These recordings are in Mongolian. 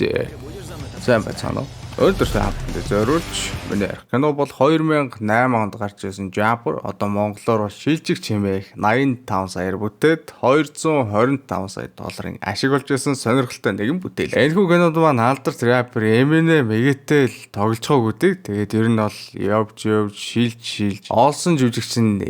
Зээ. Сайн байцгаана уу? Өнөөдөр хамтдаа зориулж миний ярих кино бол 2008 онд гарч ирсэн Jumper, одоо монголоор бол Шилжих чимээх 85 саяар бүтээд 225 сая долларын ашиг болж байсан сонирхолтой нэгэн бүтээл. Энэхүү кинод маань алдарт рэпер Eminem эгэтэл тоглож байгаагүйдэг. Тэгээд ер нь бол явж явж шилж шилж олсон жүжигчин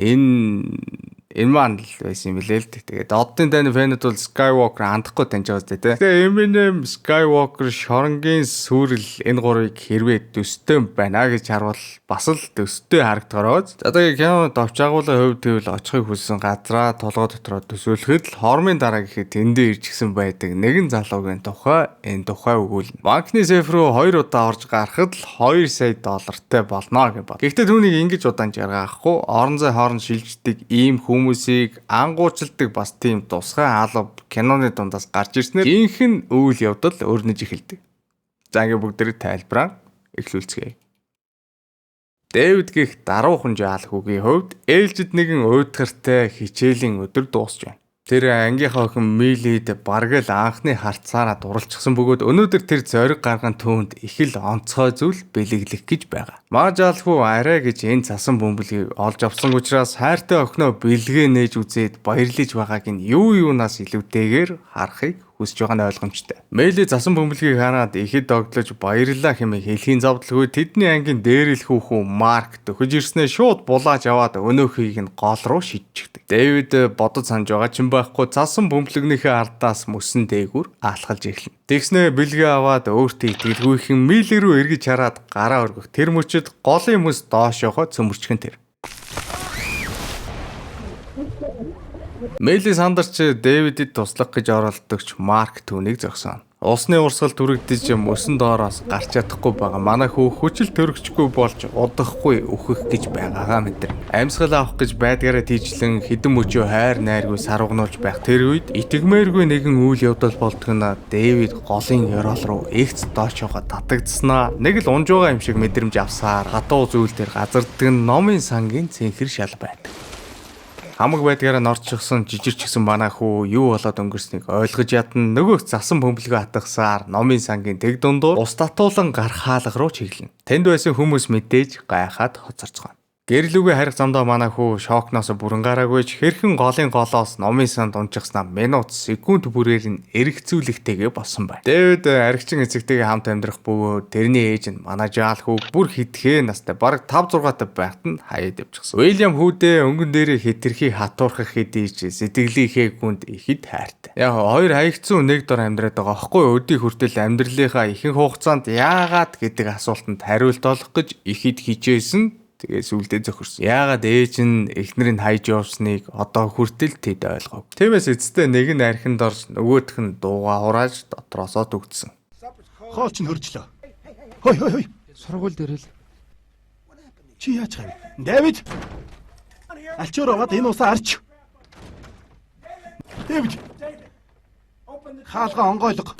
энэ маань л байсан юм билээ л дээ. Тэгээд оддын дайны fan үүд бол Skywalker андахгүй таньж байгаа зү, тэ. Тэгээ Eminem, Skywalker, Шоронгийн сүрэл энэ гурвыг хэрвээ төстэй байна гэж харвал бас л төстэй харагдгараа. За, тэгээ кино товч агуулгын хувьд гэвэл очихыг хүссэн газраа толгой дотроо төсөөлөхөд л хормын дараа гэхэд тэндээ ирчихсэн байдаг нэгэн залуугийн тухай энэ тухай өгүүлнэ. Банкны сейф рүү хоёр удаа орж гарахад л 2 сая доллартай болно гэж бод. Гэхдээ түүнийг ингэж удаан жаргаахгүй, орон зай хооронд шилждэг ийм хүмүүсийг ангуучилдаг бас тийм тусгай алба киноны дундаас гарч ирснээр жинхэнэ үйл явдал өрнөж эхэлдэг. За, ингээ бүгдээрээ тайлбараа эхлүүлцгээе. Дэвид гэх даруухан жаал хүүгийн хувьд ээлжид нэгэн уйдгартай хичээлийн өдөр дуусч байна. Тэр ангийнхаа охин Милид бараг л анхны харцаараа дурлцсан бөгөөд өнөөдөр тэр зориг гарган түүнд их л онцгой зүйл бэлэглэх гэж байгаа. Маа жаал хүү арай гэж энэ цасан бөмбөлгийг олж авсан учраас хайртай охиноо бэлгээ нээж үзээд баярлаж байгааг нь юу юунаас илүүтэйгээр харахыг хүсэж байгаа нь ойлгомжтой. Мэли засан бөмбөлгийг хараад ихэд догдлож баярлалаа хэмээн хэлхийн зовдлгүй тэдний ангийн дээрэл хүүхүү Марк дөхөж ирснээ шууд булааж аваад өнөөхийг нь гол руу шидчихдэг. Дэвид бодож санаж байгаа ч юм байхгүй, засан бөмбөлгнийхээ ардаас мөсөн дээгүүр алхалж эхэлнэ. Тэгснээ бэлгээ аваад өөртөө итгэлгүйхэн Мили рүү эргэж хараад гараа өргөх тэр мөчид голын мөс доошоохоо цөмөрчгөн тэр. Мэли сандарч Дэвидэд туслах гэж оролдогч Марк түүнийг зогсооно. Усны урсгал түрэгдэж мөсөн доороос гарч чадахгүй байгаа манай хүү хүчил төрөгчгүй болж удахгүй үхэх гэж байгаагаа мэдэр. Амьсгал авах гэж байдгаараа тийжлэн хэдэн мөчөө хайр найргүй сарвгнуулж байх тэр үед итгэмээргүй нэгэн үйл явдал болдго нь Дэвид голын ёроол руу эгц доошоогоо татагдсанаа нэг л унж байгаа юм шиг мэдрэмж авсаар хатуу зүйл дээр газарддаг нь номын сангийн цэнхэр шал байдаг. Хамаг байдгаараа норчихсон, жижирчихсэн манай хүү юу болоод өнгөрснийг ойлгож ядна. Нөгөөх засан бөмбөлгөө атгасаар номын сангийн тэг дундуур ус татуулан гарах хаалга руу чиглэнэ. Тэнд байсан хүмүүс мэдээж гайхаад хоцорцгооно. Гэрлүүгээ харих замдаа манай хүү шокноос бүрэн гараагүй ч хэрхэн голын голоос номын санд унчихснаа минут секунд бүрээр нь эргцүүлэхтэйгээ болсон байна. Дэвид архичин эцэгтэйгээ хамт амьдрах бөгөөд тэрний ээж нь манай жаал хүүг бүр хэдхэн настай, бараг 5 6 та байхад нь хаяад явчихсан. Уильям хүүдээ өнгөн дээрээ хэтэрхий хатуурхах хэдий ч сэтгэлийнхээ гүнд ихэд хайртай. Яг хоёр хаягдсан нэг дор амьдраад байгаа аахгүй, өдий хүртэл амьдралынхаа ихэнх хугацаанд яагаад гэдэг асуултанд хариулт олох гэж ихэд хичээсэн. Тэгээ сүулдэ зөхөрсөн. Яагаад ээж нь эхнэр нь хайж явсныг одоо хүртэл тэд ойлгоогүй. Тиймээс эцэстээ нэг нь архинд орж, нөгөөх нь дуугаа хурааж дотроосоо түгдсэн. Хоол чинь хөржлөө. Хой хой хой. Сургууль дээр л. Чи яаж байгаа вэ? Давид. Альчуур аваад энэ усаа арч. Дэвид. Хаалгаа онгойлго.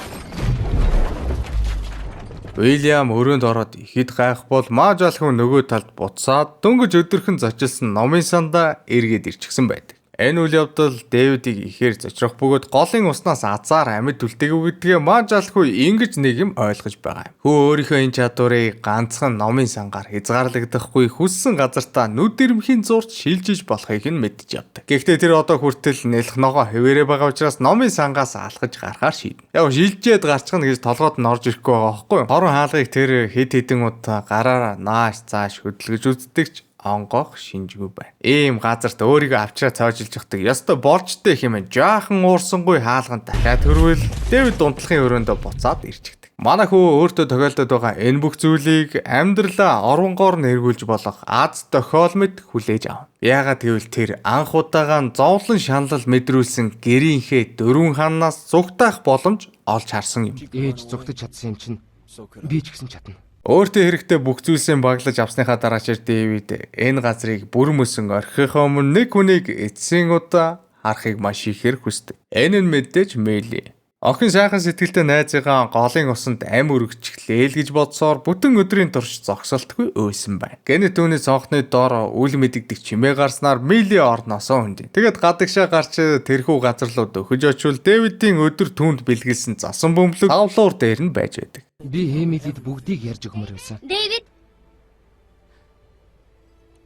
Уильям өрөөнд ороод ихэд гайх бол маа жалхун нөгөө талд буцаад дөнгөж өдөрхөн зочилсан номын сандаа эргээд ирчихсэн байдаг. Энэ үйл явдал Дэвидийг ихээр зочрох бөгөөд голын уснаас азар амьд үлдээгүй гэдгээ маа жалхуу ингэж нэг юм ойлгож байгаа юм. Хүү өөрийнхөө энэ чадварыг ганцхан номын сангаар хязгаарлагдахгүй, хүссэн газартаа нүд ирмхийн зурж шилжиж болохыг нь мэдж явдаг. Гэхдээ тэр одоо хүртэл нэлэх ногоо хэвээрээ байгаа учраас номын сангаас алхаж гарахаар шийднэ. Яг шилжээд гарчихна гэж толгойд нь орж ирэхгүй байгаа байхгүй юу? Хорон хаалгыг тэр хэд хэдэн удаа гараараа нааш цааш хөдөлгөж үздэг ч онгоох шинжгүй байна. Ийм газарт өөрийгөө авчраа цоожилж явахдаг ёстой боржтой хэмээн жаахан уурсангүй хаалган дахиад хөрвөл Дэвид дунтлахын өрөөндөө буцаад ирчихдэг. Манай хүү өөртөө тохиолдод байгаа энэ бүх зүйлийг амьдралаа орвонгоор нь эргүүлж болох аз тохиол мэт хүлээж авна. Яагаад гэвэл тэр анх удаага нь зовлон шаналл мэдрүүлсэн гэрийнхээ дөрвөн ханаас зугтаах боломж олж харсан юм. Ээж зугтаж чадсан юм чинь би ч гэсэн чадна. Өөртөө хэрэгтэй бүх зүйлсээ баглаж авсныхаа дараа ч Дэвид энэ газрыг бүр мөсөн орхихоо өмнө нэг хүнийг эцсийн удаа харахыг маш ихээр хүсдэг. Энэ нь мэдээж Мэли. Охин сайхан сэтгэлтэй найзыгаа голын усанд ам өргөжчихлээ л гэж бодсоор бүтэн өдрийн турш зогсолтгүй уйсан байна. Гэнэт түүний цонхны доор үл мэдэгдэх чимээ гарснаар Мили орноосоо хөндий. Тэгээд гадагшаа гарч тэрхүү газар руу дөхөж очвол Дэвидийн өдөр түүнд бэлгэлсэн засан бөмбөлөг тавлуур дээр нь байж байдаг. Би Эмилид бүгдийг ярьж өгмөр байсан. Дэвид.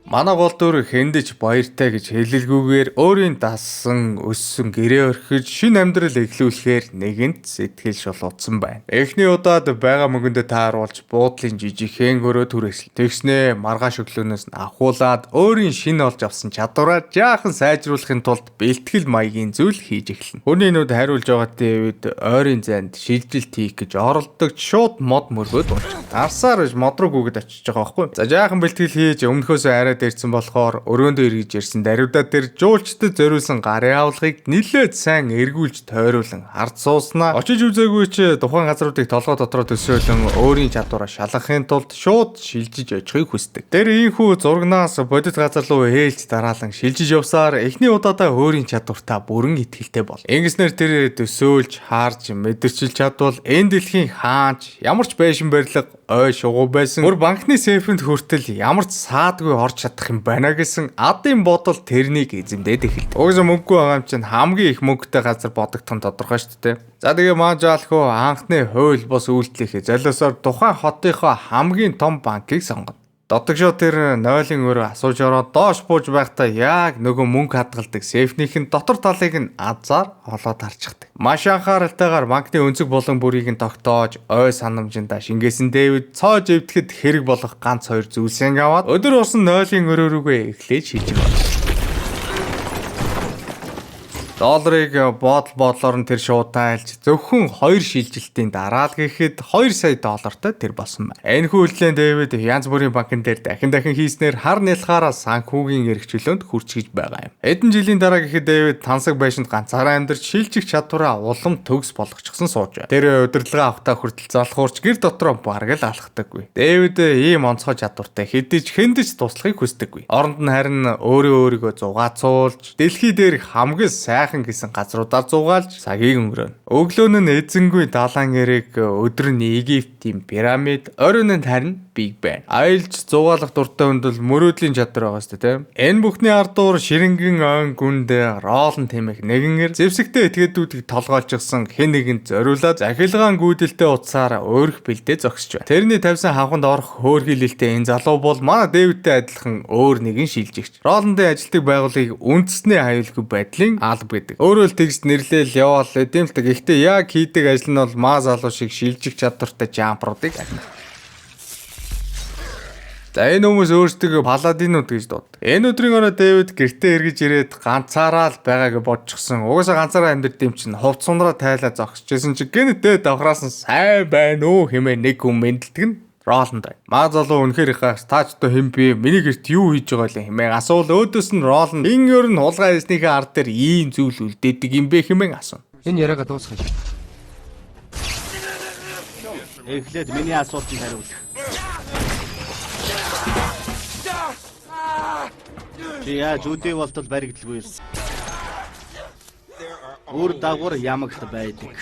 Манай гол дүр хэндэж баяртай гэж хэлэлгүйгээр өөрийн дассан өссөн гэрээ орхиж шинэ амьдрал эхлүүлэхээр нэгэнт сэтгэл шулуудсан байна. Эхний удаад байгаа мөнгөндөө тааруулж буудлын жижигхэн өрөө түрээслэн. Тэгснээ маргааш өглөөнөөс нь авхуулаад өөрийн шинэ олж авсан чадвараа жаахан сайжруулахын тулд бэлтгэл маягийн зүйл хийж эхэлнэ. Хүний нүд хариулж байгаа Дэвид ойрын зайд шилжилт хийх гэж оролдогч шууд мод мөргөөд унчих. Арсаар биш мод руу гүгэд очиж байгаа байхгүй. За жаахан бэлтгэл хийж өмнөхөөсөө арай дээрсэн болохоор өрөөндөө эргэж ирсэн даруйдаа тэр жуулчдад зориулсан гарын авлагыг нэлээд сайн эргүүлж тойруулан хард сууснаа очиж үзээгүй ч тухайн газруудыг толгой дотроо төсөөлөн өөрийн чадвараа шалгахын тулд шууд шилжиж очихыг хүсдэг. Тэр ийхүү зурагнаас бодит газар руу ээлж дараалан шилжиж явсаар эхний удаадаа өөрийн чадвартаа бүрэн итгэлтэй бол. Ингэснээр тэр төсөөлж харж мэдэрчилж чадвал энэ дэлхийн хаанч ямар ч байшин барилга ой шугуу байсан. Бүр банкны сейфэнд хүртэл ямар ч саадгүй орж чадах юм байна гэсэн адын бодол тэрнийг эзэмдээд эхэлдэг. Угсаа мөнгөгүй байгаа юм чинь хамгийн их мөнгөтэй газар бодогдох нь тодорхой шүү дээ. За тэгээ маажаалхөө анхны хууль бус үйлдэлийнхээ золиосоор тухайн хотынхоо хамгийн том банкыг сонгоно. Дотогшоо тэр нойлын өрөө асууж ороод доош бууж байхдаа яг нөгөө мөнгө хадгалдаг сейфнийх нь дотор талыг нь азар олоод харчихдаг. Маш анхааралтайгаар банкны өнцөг болон бүрийг нь тогтоож ой санамжиндаа шингээсэн Дэвид цоож эвдэхэд хэрэг болох ганц хоёр зүйлсээ аваад өдөр усан нойлын өрөө рүүгээ эхлээд шилжих болно. Долларыг бодол бодлоор нь тэр шууд тайлж зөвхөн 2 шилжилтийн дараа л гэхэд 2 сая доллартай тэр болсон байна. Энэхүү үйлдэлээ Дэвид янз бүрийн банкн дээр дахин дахин хийснээр хар нялхаараа санхүүгийн эрх чөлөөнд хүрч гэж байгаа юм. Хэдэн жилийн дараа гэхэд Дэвид тансаг байшинд ганцаараа амьдарч шилжих чадвараа улам төгс болгочихсон сууж байна. Тэр удирдлага авахтаа хүртэл залхуурч гэр дотроо бараг л алхдаггүй. Дэвид ийм онцгой чадвартай хэдий ч хэндэж туслахыг хүсдэггүй. Оронд нь харин өөрөө өөрийгөө зугаацуулж дэлхий дээр хамгийн сайхан гэсэн газруудаар зугаалж цагийг өнгөрөөнө. Өглөө нь эзэнгүй далайн эрэг, өдөр нь Египтийн пирамид, оройн нь харин Big Ben. Аялж зугаалах дуртай хүнд бол мөрөөдлийн чадвар байгаа шүү дээ, тийм. Энэ бүхний ардуур ширэнгэн ойн гүнд Роланд хэмээх нэгэн зэвсэгтэй этгээдүүдийг толгойлчихсан хэн нэгэнд зориулаад захилгаан гүйдэлтэй утсаар өөрөх бэлдээ зогсож байна. Тэрний тавьсан хавханд орох хөөрхийлэлтэй энэ залуу бол манай Дэвидтэй адилхан өөр нэгэн шилжигч. Роландын ажилтдаг байгууллагыг үндэсний аюулгүй байдлын алба гэдэг. Өөрөөр л тэгс нэрлээл яваал эдэмлдэг. Гэхдээ яг хийдэг ажил нь бол маа залуу шиг шилжих чадвартай жампруудыг ахина. За энэ хүмүүс өөрсдөө паладинууд гэж дууддаг. Энэ өдрийн орой Дэвид гэртээ эргэж ирээд ганцаараа л байгааг бодчихсон. Угаасаа ганцаараа амьдард юм чинь хувц сундраа тайлаа зогсож байсан чи гэнэт давхраас нь сайн байна уу хэмээн нэг хүн мэндэлдэг нь Роланд бай. Маа залуу үнэхээр их гайхс таач одоо хэн бэ? Миний гэрт юу хийж байгаа вэ хэмээн асуул. Өөдөөс нь Роланд ин ер нь хулгай хийснийхээ ард дээр ийм зүйл үлдээдэг юм бэ хэмээн асууна. Энэ яриагаа дуусгая. Эхлээд миний асуултанд хариул. Чи яаж үдээ болтол баригдалгүй ирсэн? Үр дагавар ямагт байдаг.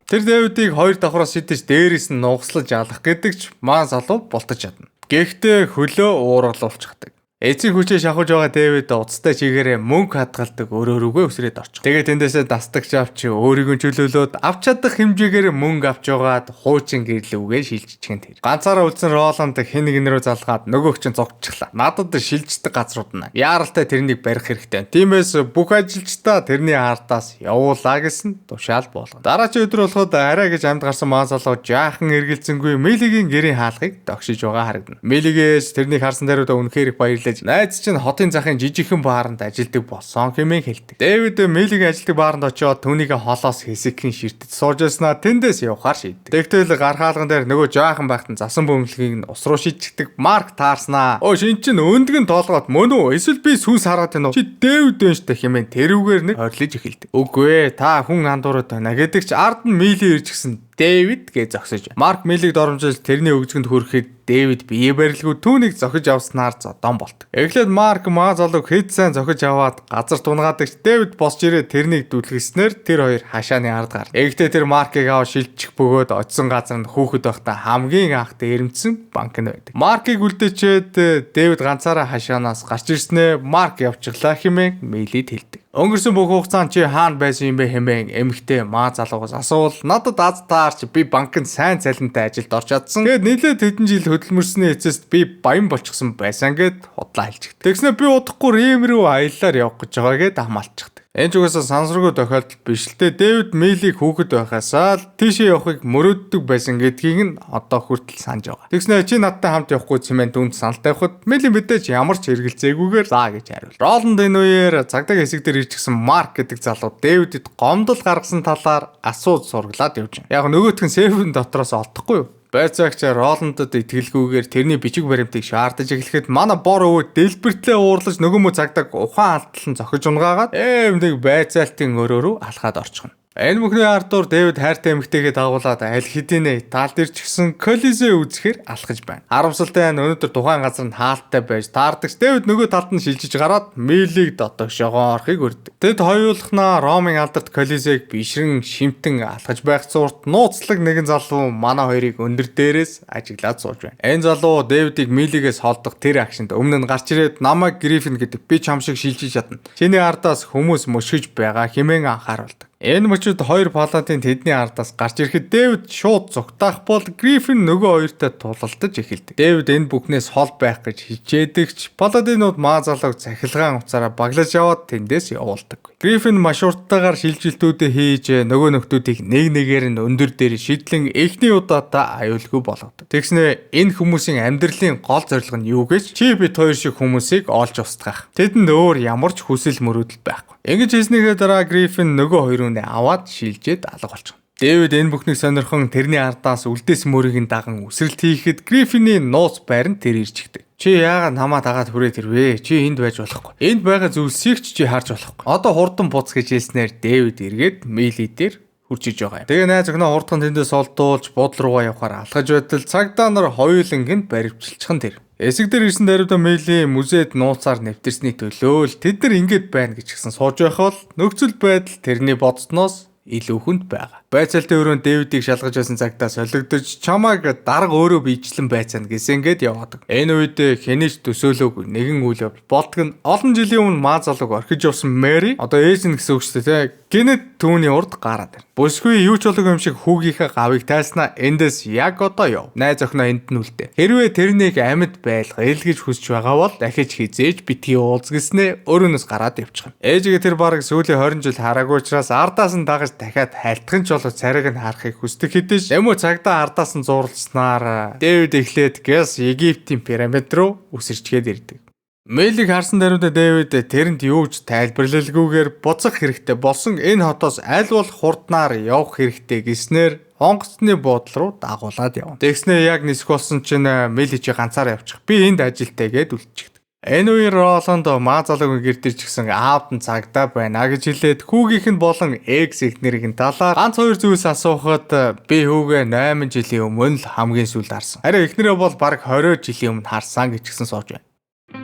Тэр Дэвидийг хоёр давхраас шидэж дээрээс нь нугаслаж алах гэдэг ч маан залуу болтож чадна. Гэхдээ хөлөө уураглуулчихдаг. Эцэг хүчээ шахаж байгаа Дэвид уцтай чигээрээ мөнгө хадгалдаг өрөө рүүгээ өсрээд орчих. Тэгээд тэндээсээ дастагч авч өөрийгөө чөлөөлөөд авч чадах хэмжээгээр мөнгө авч яваад хуучин гэрлүүгээ шилжчихэн тэр. Ганцаараа үлдсэн Роланд хэн нэгэн рүү залгаад нөгөөх чинь зогтчихлаа. Надад шилждэг газрууд нь. Яаралтай тэрнийг барих хэрэгтэй. Тиймээс бүх ажилчдаа тэрний ардаас явуулаа гэсэн тушаал болгоно. Дараачийн өдөр болоход арай гэж амьд гарсан маан залуу жаахан эргэлзэнгүй Милигийн гэрийн хаалгыг догшиж байгаа харагдана. Милигээс тэрнийг харсан даруйда үнэхээр их баярлаж найз чинь хотын захын жижигхэн бааранд ажилдаг болсон хэмээн хэлдэг. Дэвид Милигийн ажилдаг бааранд очиод түүнийг холоос хэсэгхэн ширтэж сууж байснаа тэндээс явахаар шийддэг. Тэгтэл гар хаалган дээр нөгөө жаахан байхад нь засан бөмбөлгийг нь ус руу шидчихдэг Марк таарснаа. Өө шин чинь өндгөн тоолгоод мөн үү? Эсвэл би сүнс хараад байна уу? Чи Дэвид байна штэ хэмээн тэрүүгээр нэг хорилж эхэлдэг. Үгүй ээ та хүн андуураад байна гэдэг чи ард нь Мили ирж гисэн Дэвид гэж зогсож. Марк Милиг доромжилж тэрний өгзгөнд хүрэхэд Дэвид бие барилгүй түүнийг зохиж авснаар зодон болдог. Эхлээд Марк маа залууг хэд сайн зохиж аваад газар тунгаадаг ч Дэвид босч ирээд тэрнийг дүлгэснээр тэр хоёр хашааны ард гарна. Гэхдээ тэр Маркийг аваад шилжих бөгөөд очисон газар нь хүүхэд байхдаа хамгийн анх дээрэмдсэн банк нь байдаг. Маркийг үлдээчээд Дэвид ганцаараа хашаанаас гарч ирснээ Марк явчихлаа хэмээн Милид хэлдэг. Өнгөрсөн бүх хугацаанд чи хаана байсан юм бэ хэмээн эмэгтэй маа залуугаас асуувал надад аз таарч би банкнд сайн цалинтай ажилд орч чадсан. Тэгээд нэлээд хэдэн жил хөдөлмөрсний эцэст би баян болчихсон байсан гэд худлаа хэлчихдэг. Тэгснэ би удахгүй Рим рүү аяллаар явах гэж байгаа гэд хамаалчихдаг. Энэ ч угаасаа сансаргүй тохиолдол биш л дээ. Дэвид Милиг хүүхэд байхасаа л тийшээ явахыг мөрөөддөг байсан гэдгийг нь одоо хүртэл санаж байгаа. Тэгснэ чи надтай хамт явахгүй цемент үнд санал тавихад Мили мэдээж ямар ч эргэлзээгүйгээр заа гэж хариулв. Роланд энэ үеэр цагдаагийн хэсэг дээр ирчихсэн Марк гэдэг залуу Дэвидэд гомдол гаргасан талаар асууж сургалаад явж байна. Яг нөгөөх нь сейфэн дотроос олдохгүй юу? Байцаагч Роландд итгэлгүйгээр тэрний бичиг баримтыг шаардаж эхлэхэд манай бор өвөө дэлбэртлээ уурлаж нөгөө мө цагдаг ухаан алдлан зохиж унгаагаад нэг байцаалтын өрөө рүү алхаад орчихно. Энэ бүхний ардуур Дэвид хайртай эмэгтэйгээ дагуулад аль хэдийнэ Италид ирчихсэн Колизе үзэхээр алхаж байна. Харамсалтай нь өнөөдөр тухайн газар нь хаалттай байж таардагч Дэвид нөгөө талд нь шилжиж гараад Милиг дотогшоогоо орохыг өрдөг. Тэд хоёулахнаа Ромын алдарт Колизег бишрэн шимтэн алхаж байх зурт нууцлаг нэгэн залуу манай хоёрыг өндөр дээрээс ажиглаад сууж байна. Энэ залуу Дэвидийг Милигээс холдох тэр акшнд өмнө нь гарч ирээд намайг Гриффин гэдэг би чам шиг шилжиж чадна. Чиний ардаас хүмүүс мөшгөж байгаа хэмээн анхааруулдаг. Энэ мөчид хоёр палатын тэдний ардаас гарч ирэхэд Дэвид шууд зугтаах бол Гриффин нөгөө хоёртой тулалдаж эхэлдэг. Дэвид энэ бүхнээс хол байх гэж хичээдэгч паладинууд маа залууг цахилгаан утсаараа баглаж яваад тэндээс явуулдаг. Гриффин маш урттайгаар шилжилтүүдээ хийж нөгөө нөхдүүдийг нэг нэгээр нь өндөр дээр шидлэн эхний удаадаа аюулгүй болгодог. Тэгснэ энэ хүмүүсийн амьдралын гол зорилго нь юу гэж чи бит хоёр шиг хүмүүсийг олж устгах. Тэдэнд өөр ямар ч хүсэл мөрөөдөл байхгүй. Ингэж хийснийхээ дараа Гриффин нөгөө хоёрыг аваад шилжээд алга болчихно. Дэвид энэ бүхнийг сонирхон тэрний ардаас үлдээс мөрийг нь даган үсрэлт хийхэд Гриффиний нууц байранд тэр ирчихдэг. Чи яагаад намаа дагаад хүрээд ирвэ? Чи энд байж болохгүй. Энд байгаа зүйлсийг ч чи харж болохгүй. Одоо хурдан буц гэж хэлснээр Дэвид эргээд Мили дээр хурж иж байгаа юм. Тэгээ найз охиноо хурдхан тэндээс олдуулж буудлын руугаа явахаар алхаж байтал цагдаа нар хоёуланг нь баривчилчихсан тэр. Эсэг дээр ирсэн даруйда Мили музейд нууцаар нэвтэрсний төлөө л тэд нар ингэж байна гэж гисэн сууж байх бол нөхцөл байдал тэрний бодсноос илүү хүнд байгаа. Байцаалтын өрөөнд Дэвидийг шалгаж байсан цагтаа солигдож чамайг дарга өөрөө биечлэн байцаана гэсэн ингээд яваадаг. Энэ үед хэнийч төсөөлөөгүй нэгэн үйл явдал болдог нь олон жилийн өмнө маа залууг орхиж явсан Мэри одоо ээж нь гэсэн үг шүү дээ, тэ. Гэнэт түүний урд гараад ирнэ. Бүсгүй юу ч болоогүй юм шиг хүүгийнхээ гавыг тайлснаа эндээс яг одоо яв. Найз охиноо энд нь үлдээ. Хэрвээ тэрнийг амьд байлга ил гэж хүсэж байгаа бол дахиж хизээж битгий уулз гэснээ өрөөнөөс гараад явчихна. Ээжигээ тэр бараг сүүлийн 20 жил хараагүй учраас ардаас нь дагаж дахиад хайлтган ч болов царайг нь харахыг хүсдэг хэдий ч нэмүү цагдаа ардаас нь зурласнаар Дэвид эхлээд Гэс Египтийн пирамид руу үсэрчгээд ирдэг. Мэлийг харсан даруйда Дэвид тэрэнд юу ч тайлбарлалгүйгээр буцах хэрэгтэй болсон энэ хотоос аль болох хурднаар явах хэрэгтэй гэснээр онгоцны буудлын руу дагуулад явна. Тэгснээ яг нисэх болсон чинь Мели чи ганцаараа явчих. Би энд ажилтай гэд үлдчихдэг. Энэ үеэр Роланд маа залуугийн гэр дээр ч гэсэн аавд нь цагдаа байна гэж хэлээд хүүгийнх нь болон экс эхнэрийн талаар ганц хоёр зүйлс асуухад би хүүгээ 8 жилийн өмнө л хамгийн сүүлд харсан. Харин эхнэрээ бол бараг 20 жилийн өмнө харсан гэж гисэн сууж байна.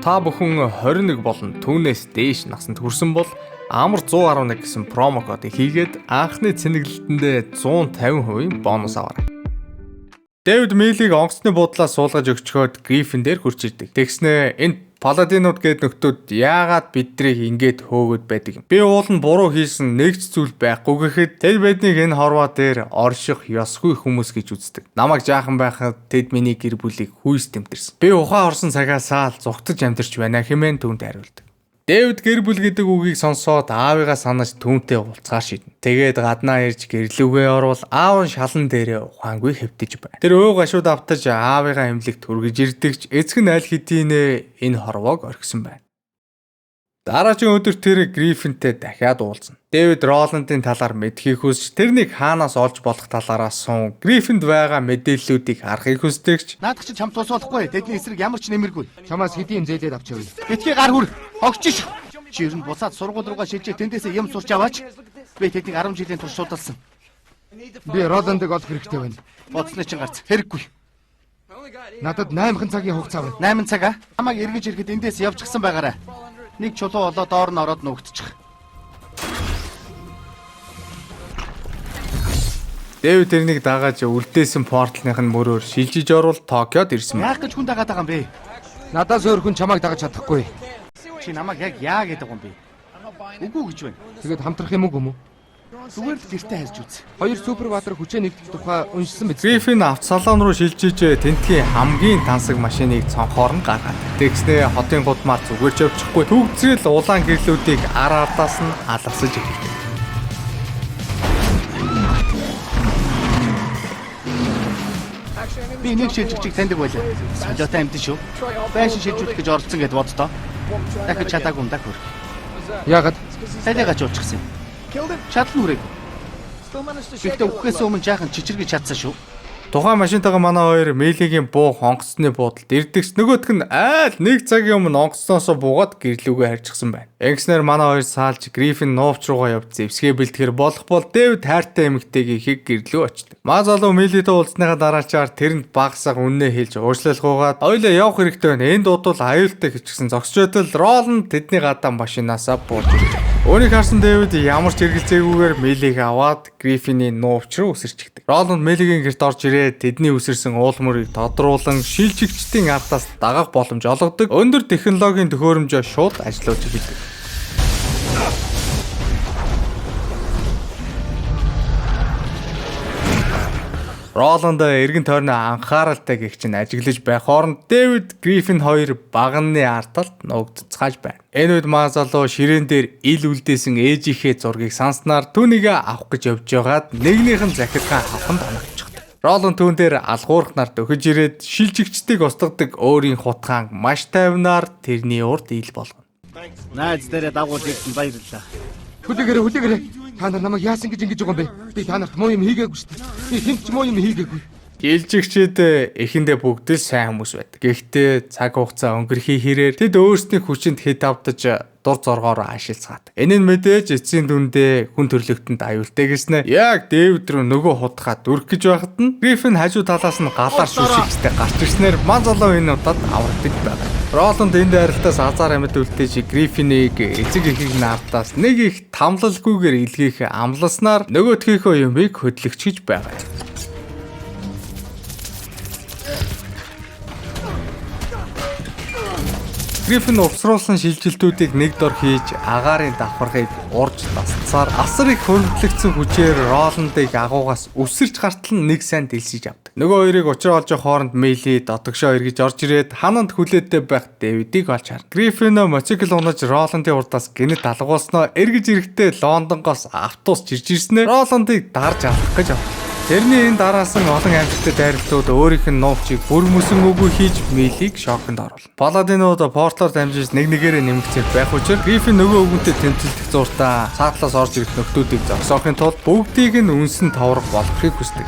Та бүхэн 21 болон түүнээс дээш насанд хүрсэн бол Амар 111 гэсэн промо кодыг хийгээд анхны цэнэглэлтэндээ 150% бонус аваарай. Дэвид Милиг онгоцны буудлаас суулгаж өгчхөөд Гриффин дээр хурж ирдэг. Тэгснээ энэ паладинууд гээд нөхдүүд яагаад бидрийг ингэж хөөгöd байдаг юм? Би уул нь буруу хийсэн нэг ч зүйл байхгүй гэхэд тэд биднийг энэ хорвоо дээр орших ёсгүй хүмүүс гэж үздэг. Намайг жаахан байхад тэд миний гэр бүлийг хүйс тэмтэрсэн. Би ухаан орсон цагаасаа л зугтаж амьдарч байна хэмээн түүнд хариулдаг. Дэвид гэр бүл гэдэг үгийг сонсоод аавыгаа санаж түүнтэй уулзгаар шийднэ. Тэгээд гаднаа ирж гэрлүүгээ орвол аав нь шалан дээрээ ухаангүй хэвтэж байна. Тэр өө гашууд автаж аавыгаа эмнэлэгт хүргэж ирдэг ч эцэг нь аль хэдийнэ энэ хорвоог орхисон байна. Дараагийн өдөр тэр Гриффинтэй дахиад уулзна. Дэвид Роландын талаар мэдхийг хүсч тэрнийг хаанаас олж болох талаар асуун. Гриффинд байгаа мэдээллүүдийг харахыг хүсдэг ч наадах чинь чам тус болохгүй. Тэдний эсрэг ямар ч нэмэргүй. Чамаас хэдийн зээлээд авч явъя. Битгий гар хүр. Хогч ш. Чи ер нь буцаад сургууль руугаа шилжээ тэндээсээ юм сурч аваач. Би тэднийг 10 жилийн турш судалсан. Би Роландыг олох хэрэгтэй байна. Бодсны чинь гарц. Хэрэггүй. Надад 8 цагийн хугацаа байна. 8 цаг аа? Намайг эргэж ирэхэд эндээс явчихсан байгаарай. Нэг чулуу олоо доор нь ороод нүгдчих. Дэвид тэрнийг дагааж үлдээсэн портлных нь мөрөөр шилжиж орвол Токиод ирсэн байна. Яах гэж хүн дагаад байгаа юм бэ? Надаас өөр хүн чамайг дагаж чадахгүй. Чи намайг яг яа гэдэг юм бэ? Үгүй гэж байна. Тэгээд хамтрах юм уу юм уу? Зүгээр л гэртээ харж үз. Хоёр супер баатар хүчээ нэгтгэх тухай уншсан биз? Гриффин автосалон руу шилжиж тентгийн хамгийн тансаг машиныг цонхоор нь гаргаад. Тэгснээ хотын гудмаар зүгээр ч явчихгүй. Төгцрэл улаан гэрлүүдийг ар ардаас нь алгасаж эхэлдэг. Би нэг шилжигчийг таньдаг байлаа. Солиотой амьд шүү. Байшин шилжүүлэх гэж оролцсон гэд боддоо. Дахиж чадаагүй юм да хөр. Яагаад? Салиагаа жуулчихсан юм. Чадал нь хүрээгүй. Гэхдээ үхэхээс өмнө жаахан чичиргэж чадсан шүү. Тухайн машинтайгаа манай хоёр Мелигийн буу онгоцны буудалд ирдэгч нөгөөх нь айл нэг цагийн өмнө онгоцноосоо буугаад гэрлүүгээ харьчихсан байна. Ингэснээр манай хоёр саалж Гриффин нуувч руугаа явж зэвсгээ бэлтгэхэр болох бол Дэвид хайртай эмэгтэйгийнхийг гэрлүү очдог. Маа залуу Мелитэй уулзсныхаа дараачаар тэрэнд багсаг үннээ хэлж уучлалгуугаад ойлоо явах хэрэгтэй байна. Энд удвал аюултай хөвчгсөн зогсож байтал Роланд тэдний гадаа машинаасаа бууж ирж. Үүнийг харсан Дэвид ямар ч эргэлзээгүйгээр Мелиг аваад Гриффиний нуувч руу үсэрчихдэг. Роланд Мелигийн гэрт орж ирээд тэдний үсэрсэн уул мөрийг тодруулан шилжигчдийн ардаас дагах боломж олгодог. Өндөр технологийн төхөөрөмжөө шууд ажилуулж эхэлдэг. Роланд эргэн тойрноо анхааралтай гих чинь ажиглаж байх хооронд Дэвид Гриффин хоёр баганы ард талд нуугдцгааж байна. Энэ үед маа залуу ширээн дээр ил үлдээсэн ээжийнхээ зургийг санснаар түүнийг авах гэж явж байгаад нэгнийх нь захиргаан хавханд оногдчихдог. Роланд түүн дээр алгуурхнаар дөхөж ирээд шилжигчдийг устгадаг өөрийн хутгаан маш тайвнаар тэрний урд ил болгоно. Найз дээрээ дагуул ирсэн баярлалаа. Хүлээгээрэй, хүлээгээрэй. Та нар намайг яасан гэж ингэж байгаа юм бэ? Би та нарт муу юм хийгээгүй шүү дээ. Би хэн ч муу юм хийгээгүй. Шилжигчид эхэндээ бүгд л сайн хүмүүс байдаг. Гэхдээ цаг хугацаа өнгөрхийн хэрээр тэд өөрсдийн хүчинд хэд авдаж дур зоргоор ашилцгаадаг. Энэ нь мэдээж эцсийн дүндээ хүн төрлөختөнд аюултай гэснэ. Яг Дэвид рүү нөгөө хутгаа дүрх гэж байхад нь Гриффин хажуу талаас нь галаар шүшигчтэй гарч ирснээр ман залуу энэ удаад аврагдаж байгаа. Роланд энд арилтаас азар амьд үлдээж Гриффинийг эцэг эхийг нь ардаас нэг их тамлалгүйгээр илгээх амласнаар нөгөөдхийнхөө юмыг хөдлөгч гэж байгаа. Гриффин увсруулсан шилжилтүүдийг нэг дор хийж агаарын давхаргыг урж дасцаар асар их хөрвдлөгдсөн хүчээр Роландыг агуугаас үсэрч гартал нь нэг сайн дэлсэж авдаг. Нөгөө хоёрыг учраа олж явах хооронд Мели дотогшоо эргэж орж ирээд хананд хүлээдтэй байх Дэвидийг олж харна. Гриффин мотоцикл унаж Роландын урдаас гэнэт алгуулсноо эргэж ирэхдээ Лондонгоос автобус чирж ирснээр Роландыг дарж авах гэж авдаг. Тэрний энэ дараасан олон амжилттай дайралтууд өөрийнх нь нуувчийг бүр мөсөн үгүй хийж Мелийг шоконд оруулна. Паладинууд портлоор дамжиж нэг нэгээрээ нэмэгцээр байх учраа Гриффин нөгөө өвгөнтэй тэмцэлдэх зуртаа цаатлаас орж ирэх нөхдүүдийг зогсоохын тулд бүгдийг нь үнсэн товрох болгохыг хүсдэг.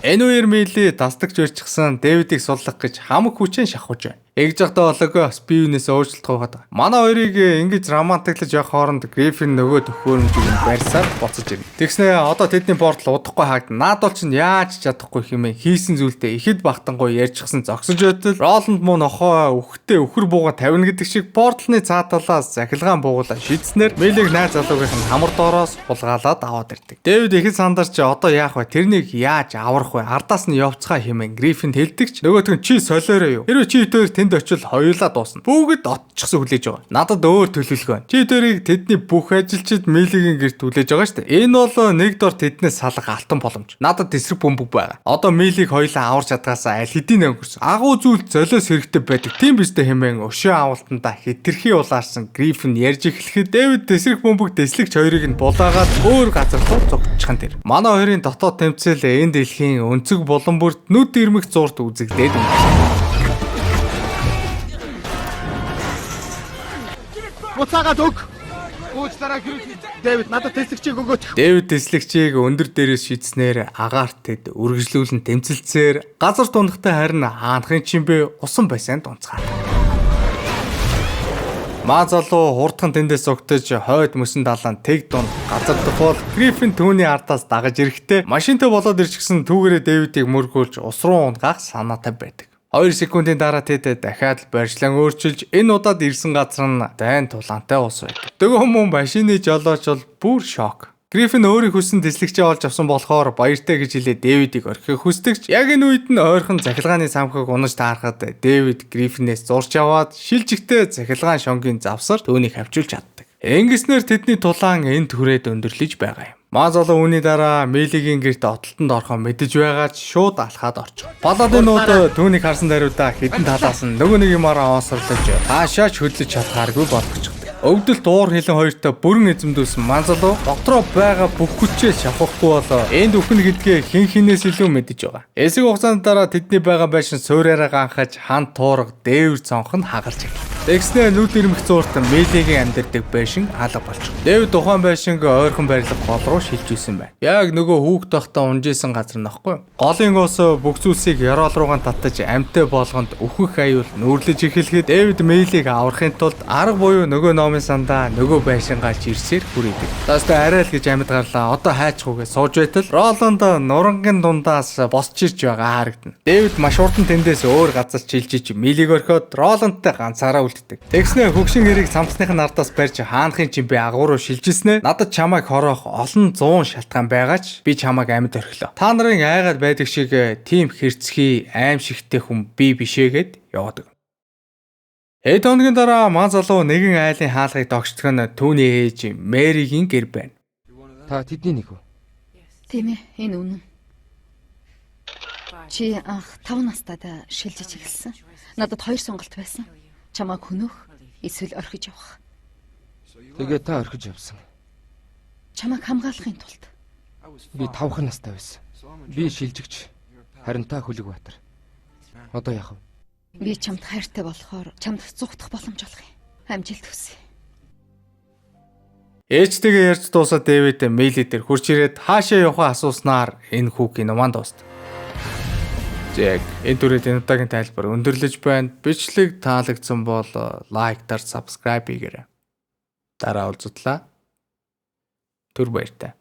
Энэ үеэр Мели дасдагч өрчихсөн Дэвидийг суллах гэж хамаг хүчээ шахаж байна. Эгж явахдаа болоогоо Спивнээс уучлалт гуйгаад байгаа. Манай хоёрыг ингэж романтиклаж явах хооронд Гриффин нөгөө төхөөрөмжийг нь барьсаар буцаж ирнэ. Тэгснээ одоо тэдний портал удахгүй хаагдана. Наадвал чинь яаж чадахгүй хэмээн хийсэн зүйлдээ ихэд багтангуй ярьчихсан зогсож байтал Роланд муу нохоо үхтээ үхэр бууга тавина гэдэг шиг портлны цаа талаас захилгаан бууглаа шийдснээр Мелиг найз залуугийнх нь хамар доороос хулгаалаад аваад ирдэг. Дэвид ихэд сандарч одоо яах вэ? Тэрнийг яаж аврах вэ? Ардаас нь явцгаа хэмээн Гриффинд хэлдэг ч нөгөөх нь чи солиороо юу? Хэрвээ чи тэр тэнд очил хоёулаа дуусна. Бүгд отчихсан хүлээж байгаа. Надад өөр төлөвлөгөө байна. Чи тэрийг тэдний бүх ажилчид Мелигийн гэрт хүлээж байгаа шүү дээ. Энэ бол нэг дор тэднээс салах алтан боломж. Надад эсрэг бөмбөг байгаа. Одоо Мелиг хоёулаа аварч чадгаасаа аль хэдийн өнгөрсөн. Агуу зүйл золиос хэрэгтэй байдаг. Тийм биз дээ хэмээн өшөө авалтандаа хэтэрхий улаарсан Гриффин ярьж эхлэхэд Дэвид эсрэг бөмбөг дэслэгч хоёрыг нь булаагаад өөр газар руу зугтчих нь тэр. Манай хоёрын дотоод тэмцээл энэ дэлхийн өнцөг булан бүрт нүд ирмэх зуурт үзэгдээд өнгөрсөн. Буцаагаад өг. Уучлаарай Гриффин. Дэвид надад тэслэгчийг өгөөч. Дэвид тэслэгчийг өндөр дээрээс шийдснээр агаарт тэд үргэлжлүүлэн тэмцэлцээр газар дундахтай харин хаанхын чимбэ усан байсан дунцгаа. Маа залуу хурдхан тэндээс зугтаж хойд мөсөн далаан тэг дунд газардах бол Гриффин түүний ардаас дагаж ирэхдээ машинтай болоод ирчихсэн түүгээрээ Дэвидийг мөргүүлж ус руу унгаах санаатай байдаг. 2 секундын дараа тэд дахиад л барьцлан өөрчилж энэ удаад ирсэн газар нь дайн тулаантай ус байдаг. Дөгөө мөн машины жолооч бол бүр шок. Гриффин өөрийн хүссэн тэслэгчээ олж авсан болохоор баяртай гэж хэлээ Дэвидийг орхих хүсдэгч яг энэ үед нь ойрхон цахилгааны самхаг унаж таарахад Дэвид Гриффинээс зурч аваад шилжихтэй цахилгаан шонгийн завсар түүнийг хавчулж чаддаг. Ингэснээр тэдний тулаан энд хүрээд өндөрлөж байгаа юм. Маа залуу үүний дараа Мелигийн гэрт отолтонд орохоо мэдэж байгаа ч шууд алхаад орчих. Паладинууд түүнийг харсан даруйдаа хідэн талаас нь нөгөө нэг юмараа оосрлож хаашаа ч хөдлөж чадхааргүй болгочихдог. Өвдөлт уур хилэн хоёртой бүрэн эзэмдүүлсэн Манзалуу дотроо байгаа бүх хүчээ шавхахгүй бол энд үхэн гэдгээ хэн хинээс илүү мэдэж байгаа. Эсэг хугацааны дараа тэдний байгаа байшин суурьаараа ганхаж хан туурга дээвэр цонх нь хагалж эхэлв. Тэгснээр нүд ирмэх зуурт Мелигийн амьдардаг байшин алга болчих. Дэвид тухайн байшинг ойрхон байрлах гол руу шилжүүлсэн байна. Яг нөгөө хүүхд тохтой унжижсэн газар нөхгүй. Голын ус бүх зүйлсийг ёроол руугаан татаж амьтай болгонд өөхөх аюул нүүрлэж эхлэхэд Дэвид Мелиг аврахын тулд арга буюу нөгөө номын сандаа нөгөө байшингаа чирсээр хүрээдэг. Заастай арай л гэж амьд гарлаа. Одоо хайчихгүй сууж байтал Роланд нурангийн дундаас босч ирж байгаа харагдана. Дэвид маш хурдан тэндээс өөр газар шилжиж Мелиг орхиод Роландтай ганцаараа үлддэг. Тэгснээ хөгшин эрийг самсных нь ардаас барьж хаанхын чимбэ агуу руу шилжилснээ надад чамайг хороох олон зуун шалтгаан байгаа ч би чамайг амьд орхилоо. Та нарын айгаад байдаг шиг тийм хэрцгий аимшигтэй хүн би бишээгээд яваадаг. Хэд хоногийн дараа маа залуу нэгэн айлын хаалгыг догшдог нь түүний ээж Мэригийн гэр байна. Та тэдний нэг үү? Тийм ээ, энэ үнэн. Чи анх 5 настайдаа шилжиж эхэлсэн. Надад 2 сонголт байсан. Чамайг хөнөөх эсвэл орхиж явах. Тэгээ та орхиж явсан. Чамайг хамгаалахын тулд. Би 5 настай байсан. Би шилжигч. Харин та Хөлөг Баатар. Одоо яах вэ? Би чамд хайртай болохоор чамд зүхтах боломж олох юм. Амжилт хүсье. Ээжтэйгээ ярьж дуусаад Дэвид Мели дээр хурж ирээд хаашаа явахаа асууснаар энэ хүүгийн кино маань дуустав. Яг энэ түрээд энэ удаагийн тайлбар өндөрлөж байна. Бичлэг таалагдсан бол лайк дар, subscribe хийгээрэй. Дараа уулзтлаа. Түр баяртай.